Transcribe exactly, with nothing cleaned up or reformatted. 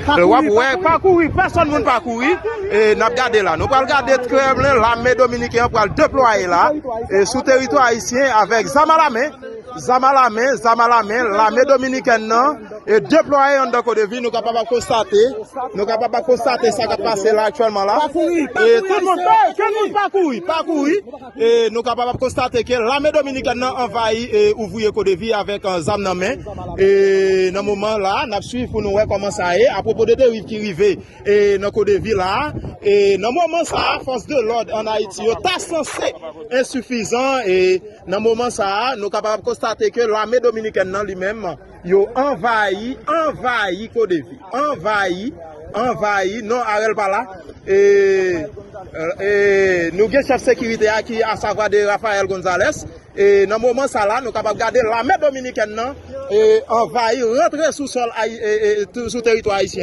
W ap wè, pa kouri, pèsonn moun pa kouri. E n ap gade la. Nou pral gade trè byen lame dominiken an pral deplwaye la. E sou teritwa ayisyen avèk zam alamen. Zam alamen, zam alamen, lame dominikèn nan e deplwaye anndan Kodevi. Nou kapab ap konstate, nou kapab ap konstate sa k ap pase la aktyèlman la. E tout moun, ke moun pa kouri, pa kouri. E nou kapab ap konstate ke lame dominikèn nan anvayi e ouvriye Kodevi avèk an zam nan men. E nan moman la, n ap swiv pou nou wè kòman sa ye. Apwopo de deriv ki rive e nan Kodevi la, e nan moman sa a, fòs de lòd ann Ayiti yo ta sanse ensifizan. E nan moman sa a, nou kapab ap konstate ke lame dominikèn nan li menm, yo anvayi, anvayi Kodevi, anvayi, anvayi, non, Arel pa la. E, e nou gen chèf sekirite a ki asavwa de Rafael Gonzalez. E nan moman sa la, nou kapab gade lame dominikèn nan e anvayi, rantre sou sòl ayi- e, e, tou- sou teritwa ayisyen.